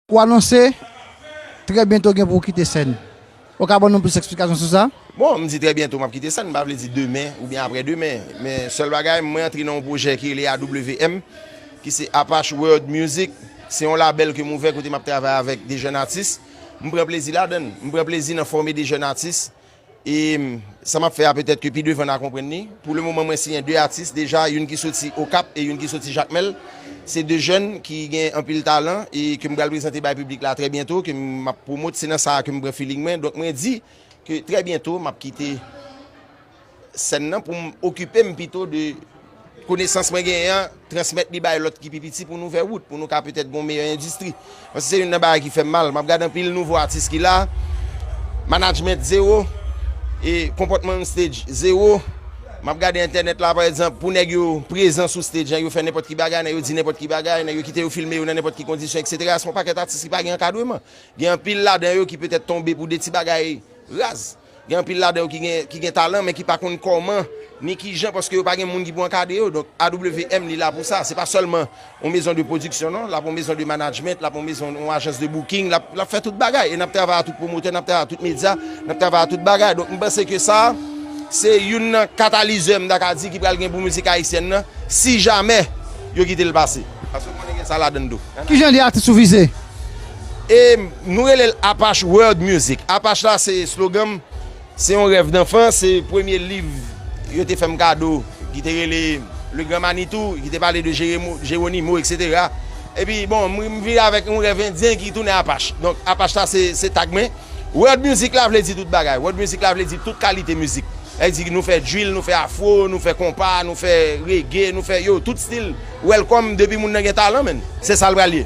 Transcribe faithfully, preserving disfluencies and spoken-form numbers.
Ou anonse trè byento gen pou w kite sèn. Ou ka ban nou plis eksplikasyon sou sa? Bon, m di trè byento m ap kite sèn, m pa vle di demen oubyen aprè demen. Men sèl bagay, mwen antre nan yon pwojè ki rele A W M, ki se Apache World Music. Se yon labèl ke m ouvè kote m ap travay avèk de jèn atis. M pran plezi ladan l. M pran plezi nan fòme de jèn atis. E sa m ap fè a, petèt ke pi devan n a konprann li. Pou le moman, mwen siyen de atis deja, youn ki soti Okap e youn ki soti Jakmèl. Se de jèn ki gen anpil talan e ke m pral prezante bay piblik la trè byento, ke m ap pwomot. Se nan sa a ke m pran feeling mwen. Donk, mwen di ke trè byento, m ap kite sèn nan pou m okipe m pito de konesans mwen genyen an, transmèt li bay lòt ki pi piti pou n ouvè wout, pou nou ka petèt gen yon meyè endistri. Paske se youn nan bagay ki fè m mal. M ap gade anpil nouvo atis ki la, management zewo, e konpòtman on stage zewo. M ap gade entènèt la, pa egzanp, pou nèg yo prezan sou stage, nèg yo fè nenpòt ki bagay, nèg yo di nenpòt ki bagay, nèg yo kite yo filme yo nan nenpòt ki kondisyon, etsetera. Se yon pakèt atis ki pa gen ankadreman. Gen anpil ladan yo ki petèt tonbe pou de ti bagay raz. Gen anpil ladan yo ki gen, ki gen talan, men ki pa konn kòman, ni kijan, paske yo pa gen moun ki pou ankadre yo. Donk, A W M, li la pou sa. Se pa sèlman yon maison de production, non. L ap yon maison de management, l ap yon maison, yon agence de booking, l ap, l ap fè tout bagay. E n ap travay ak tout pwomotè, n ap travay ak tout medya, n ap travay ak tout bagay. Donk, m panse ke sa, se youn nan katalizè, m ta ka di, ki pral gen pou mizik ayisyèn nan, si jamè yo kite l pase. Paske w konnen gen sa ladan tou. Kijan de atis ou vize? E nou rele l Apache World Music. Apache la, se slogan m, se yon rèv danfan, se premye liv yo te fè m kado, ki te rele Le Grand Manitou, ki te pale de Jeremo-, Jeronimo, etsetera. Epi, bon, m, m vire avèk yon rèv endyen ki tounen Apache. Donk, Apache la, se, se tag mwen. World Music la vle di tout bagay. World Music la vle di tout kalite mizik. Sa vle di nou fè drill, nou fè afro, nou fè konpa, nou fè reggae, nou fè, yo, tout stil. Welcome, depi moun nan gen talan, menn. Se sa l pral ye.